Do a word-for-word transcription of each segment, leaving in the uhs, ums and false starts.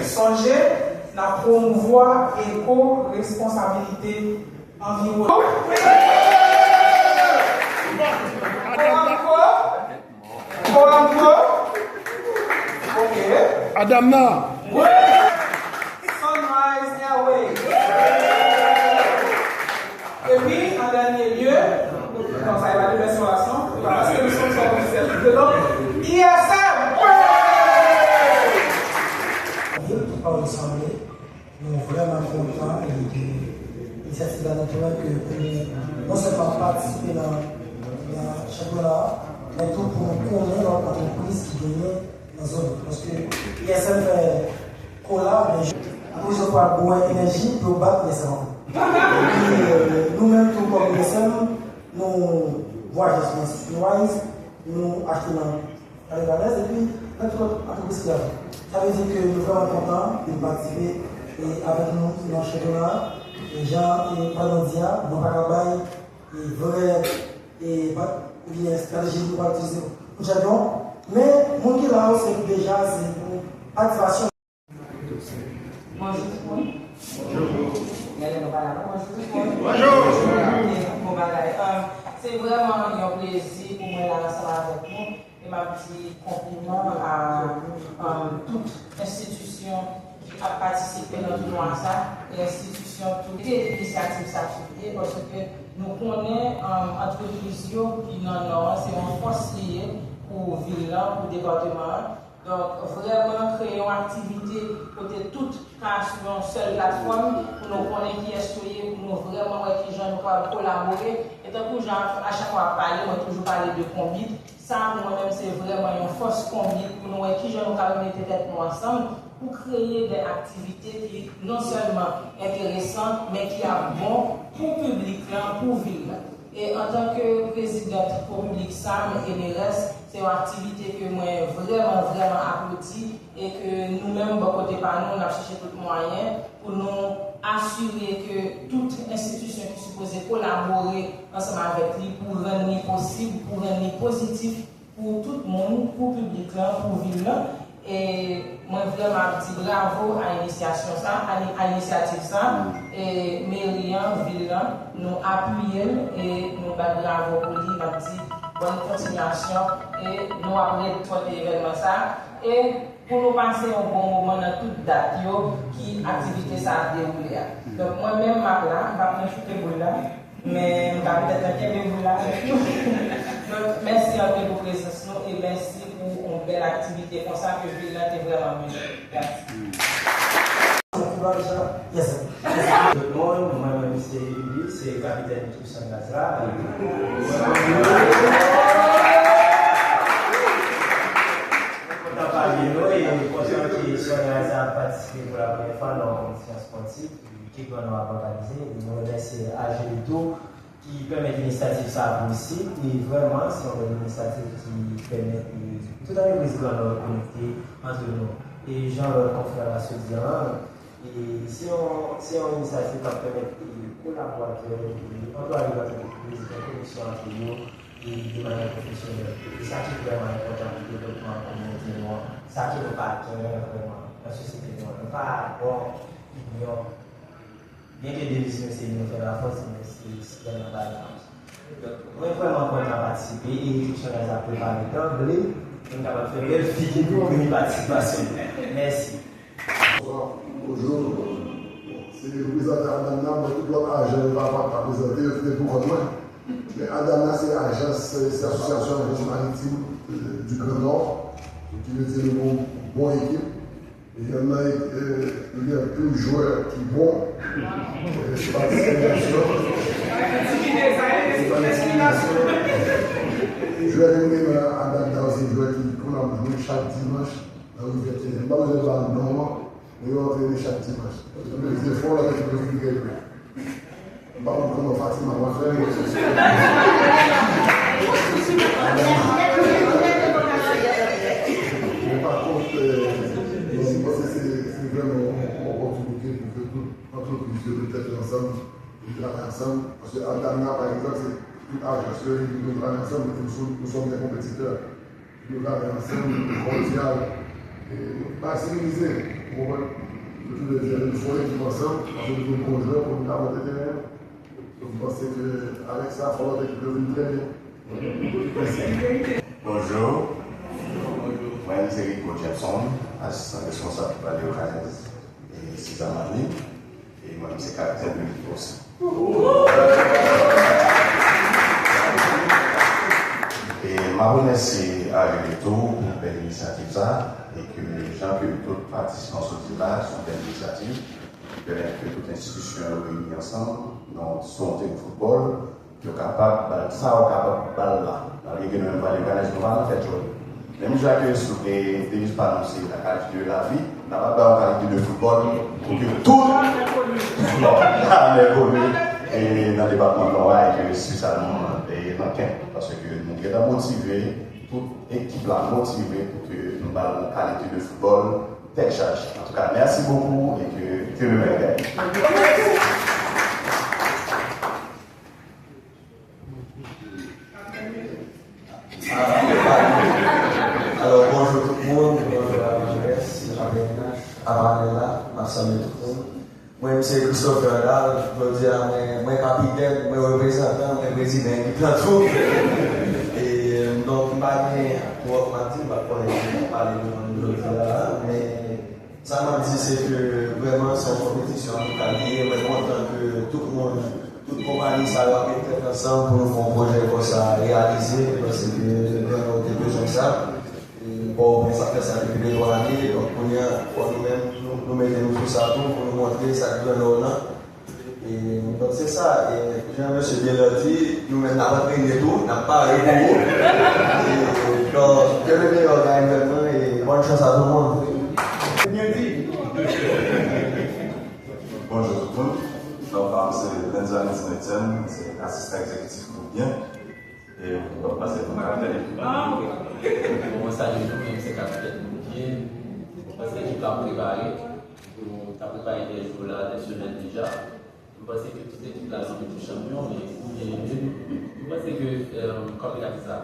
Sonje, n ap pwomouvwa eko-responsabilite anviwònmantal. Ankò, ankò. Ok. Adanna. Sunrise Airways. Epi, an dènye lye, non, sa e pa de pèsonasyon, paske nou se yon ofisèl de donk, I S M. Vil ki pa resanble, nou vrèman kontan e de inisyativ la, nou kwè ke pou nou non sèlman patisipe nan, nan chanpyona a, men tou pou nou konnen lòt antrepriz ki genyen nan zòn nan. Paske I S M fè kolab, men tou jan pou ap bwè enèji pou yo bat I S M ankò. Epi, euh, nou menm tou kòm I S M, nou vwayaje nan Sunrise, nou achte nan Alevadez, epi nan tout lòt antrepriz ki la. Sa vle di ke nou vrèman kontan de patisipe e avèk nou nan chanpyona a. E jan e Pradon di a, mwen pa ka bay e vrè e pa oubyen estrateji nou pral itilize pou chanpyon. Men moun ki la yo se deja se pou patisipasyon. Bonjou tout moun. Bonjou. Genlè nou pa la non. Bonjou tout moun. Bonjou. Ok, bon bagay. Um, se vrèman yon plezi pou mwen la ansanm avèk nou. E m ap di konpliman a, um, tout enstitisyon ki ap patisipe nan tounwa sa, e enstitisyon tou ki inisyativ sa tou ye, paske nou konnen, um, antrepriz yo ki nan Nò an, se yon fòs li ye pou vil lan, pou depatman an. Donk, vrèman kreye yon aktivite kote tout ka sou yon sèl platfòm, pou nou konnen kiyès yo ye, pou nou vrèman wè kijan nou kapab kolabore. E tankou jan a chak fwa ap pale, mwen toujou pale de konbit. Sa, pou mwen menm, se vrèman yon fòs konbit pou nou wè kijan nou kapab mete tèt nou ansanm pou kreye de aktivite ki non sèlman enteresan, men ki ap bon pou piblik lan, pou vil lan. E antanke prezidant Repiblik Sam e Merès, se yon aktivite ke mwen vrèman, vrèman aplodi e ke nou menm, bò kote pa nou, n ap chèche tout mwayen pou nou asire ke tout enstitisyon ki sipoze kolabore ansanm avèk li pou rann li posib, pou rann li pozitif, pou tout moun, pou piblik lan, pou vil lan. E mwen vrèman ap di bravo a inisyasyon sa, a, a inisyativ sa. E meri an, vil lan, nou apiye l e nou bat bravo pou li, n ap di bòn kontinyasyon e nou ap ret pote evènman sa. E pou nou pase yon bon moman nan tout dat yo ki aktivite sa ap dewoule a. Donk, mwen menm m ap la, m p ap nan choute boul la, men m ka petèt nan kenbe boul la avèk nou. Donk, mèsi anpil pou prezans nou e mèsi pou yon bèl aktivite konsa ke vil lan te vrèman bezwen. Mèsi. Yes, sir. Tout moun, mwen menm se Ulysse, se kapitèn Sunrise la. Kontan pale nou e kontan ke Sunrise a patisipe pou la premyè fwa nan yon kondisyon espòtif ke Gran Nò ap òganize. Nou remèsye A G E tou ki pèmèt inisyativ sa a posib. E vrèman, se yon bèl inisyativ ki pèmèt, e, tout antrepriz Gran Nò konekte antre nou. E jan lòt konfrè a sot di an, E se yon, se yon inisyativ k ap pèmèt, e, kolaboratè, e, anplwaye lòt antrepriz gen koneksyon antre yo, e, de manyè pwofesyonèl. E sa ki vrèman enpòtan pou devlopman kominote nou an, sa ke nou pa genyen vrèman nan sosyete nou an. Nou pa bon inyon. Byenke deviz nou se Unyon fè lafòs, men se, se vrèman bay lafòs. Donk, mwen vrèman kontan patisipe e tout Sunrise ap prepare danble pou n kapab fè bèl figi pou premye patisipasyon. Mèsi. Bonswa, bonjou. Se reprezantan Adanna, mwen tout lòt ajan yo pa, pa, pa prezante, yo te pou kont mwen. Men Adanna se ajans, se, se asosyasyon ajans maritim, euh, du Grand Nord, ki vle di nou gon bon ekip. E yonn nan, euh, nou gen anpil jwè ki bon. Euh, se pa diskriminasyon. Se pa diskriminasyon. Jwè ke nou gen nan Adanna yo se jwè ki konn ap jwe chak dimanch. Nan Rivyè Tyenn. M pa bezwen ba nou non an, men yo antrene chak dimanch. Yo mete zefò, yo mete konsidere. M pa konn kòman Fatima va fè, men men pa kont, euh, bon, m panse se, se vrèman yon opòtinite pou ke tout antrepriz yo met tèt yo ansanm, epi travay ansanm. Paske Adanna, pa egzanp, se tout ajans yo, epi nou travay ansanm, nou, nou, nous sommes des compétiteurs. Nou travay ansanm, nou kòdyal, e nou pa sivilize, ou konprann? Nou toulède, nou fè yon ekip ansanm, paske nou vin konjwen pou nou ta monte teren an. Donk, m panse ke avèk sa, fò lòt ekip yo vin trè byen. Mèsi. Bonjou. Mwen, se Rico Jameson, asistan responsab pou Paleo Canez e César Marly. E mwen, se kapitèn de ekip osi. E m ap remèsye Ariel tou pou bèl inisyativ sa, e ke jan ke tout patisipan sot di la, se yon bèl inisyativ ki pèmèt ke tout enstitisyon yo reyini ansanm nan, sou yon teren foutbòl, yo kapab ba l sa yo kapab ba l la. Malgre ke nou menm Paleo Canez, nou pa nan fè djòl. Menm jan ke sou, e, deviz pa nou se la qualité de la vie, n a pa bay yon kalite de foutbòl pou ke tout, bon, a Lèkoni, e, nan depatman Nò a, e ke espesyalman, e, nan Kent, paske nou gentan motive, tout ekip la motive pou ke nou ba l yon kalite de foutbòl tèt chaje. Antouka, mèsi bokou e ke, ke le meilleur gagne. Alò, bonjou tout moun, bonjou Avanjès, Avanèl la, m ap salye tout moun. Mwen, m se Christopher Dal, jodi a, mwen, mwen kapitèn, mwen reprezantan, mwen prezidan ekip lan tou. E, donk, m pa gen twòp m ap di, m pa konnen ki pou pale devan nou jodi a la, men sa m ap di, se ke vrèman, se yon konpetisyon amikal li ye. Mwen kontan ke tout moun, tout konpayi sa yo ap met tèt ansanm pou nou fè yon pwojè konsa reyalize, paske Gran Nò te bezwen sa. E Pòtoprens ap fè sa depi de twa ane, donk kounye a, fò nou menm, nou, nou mete nou sou sa tou, pou nou montre sa k Gran Nò lan. E, donk, se sa. E, jan mesye Taylor di, nou menm n ap antrene tou, n ap pare pou ou. E, donk, ke le meilleur gagne vrèman, e bòn chans a tout moun. Byen di. Bonjou tout moun. Non pa m se Benjamin Etienne, mwen se asistan egzekitif pou byen. E, m ap pase pou kapitèn ekip la. Bon, mwen salye nou, mwen se kapitèn Boudiye. Mwen panse ekip la ap prepare. Nou ta prepare de jou la, de semèn deja. M panse ke tout ekip la se de chanpyon, men, men, men, m panse ke, euh, kòman ka di sa?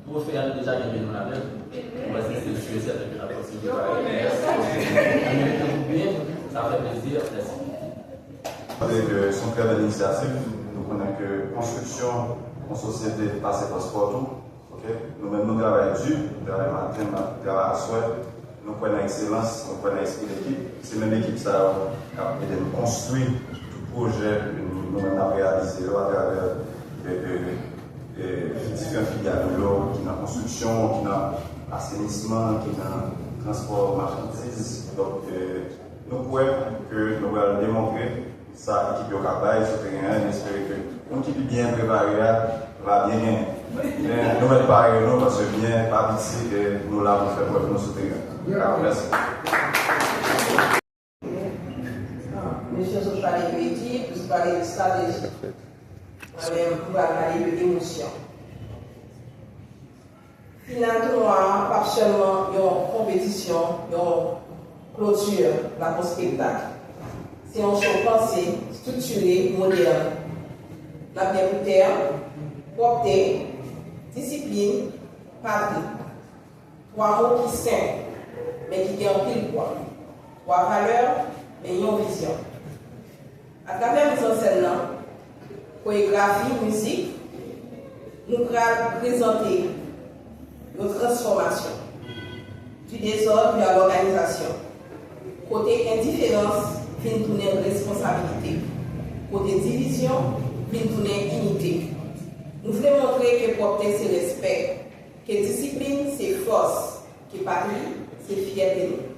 Twofe a, nou deja gen men nou ladan l. M panse se si e sèten ke n ap kontinye prepare. Mèsi. Nou merite pou byen, sa fè plezi. Mèsi. Kote ke se yon trè bèl inisyativ, nou konnen ke konstriksyon yon sosyete pase pa spò tou, oke? Nou menm nou travay di, nou travay maten, nou travay aswè, nou kwè nan ekselans, nou kwè nan espri lekip. Se menm ekip sa yo k ap ede nou konstwi tout pwojè ke nou, nou menm n ap reyalize yo atravè, e, e, e, diferan filyal nou yo, ki nan konstriksyon, ki nan asenisman, ki nan transpò machandiz. Donk, e, Nou kwè ke nou pral demontre sa ekip yo ka bay sou teren an, e n espere ke moun ki pi byen prepare a va byen genyen. Men nou mèt pare nou, paske byen pa piti, e nou la pou fè prèv nou sou teren an. Mèsi. Mesye sot pale de ekip, sot pale de estrateji. Mwen menm, m pral pale de emosyon. Final tounwa a p ap sèlman yon konpetisyon, yon kloti drapo spektak. Se yon cho panse, estriktire, modèn. N ap gen pou tè, pwòpte, disiplin, patri. Twa mo ki senp, men ki gen anpil pwa. Twa valè, men yon vizyon. Atravè mizansèn nan, koregrafi, mizik, nou pral prezante yon transfòmasyon. Du désordre vers l'organisation. Kote endiferans vin tounen responsabilite. Kote divizyon vin tounen inite. Nou vle montre ke pwòpte se respè, ke disiplin se fòs, ke patri se fyète nou.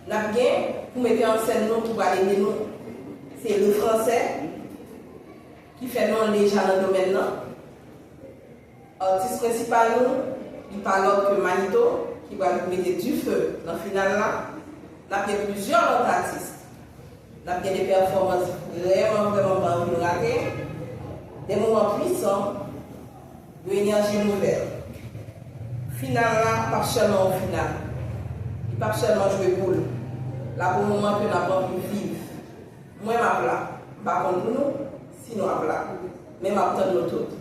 N ap gen pou metè an sèn nou ki pral ede nou. Se Le Français ki fè nou leja nan domèn nan. Atis prensipal nou, li pa lòt ke Manito, ki pral mete dife nan final la. N ap gen plizyè lòt atis. N ap gen de pèfòmans vrèman, vrèman pa anvi n rate. De moman pwisan, yon enèji nouvèl. Final la p ap sèlman yon final. Li p ap sèlman jwe poul. L ap yon moman ke n ap anvi viv. Mwen m ap la. M pa konn pou nou, si nou ap la. Men m ap tann nou tout.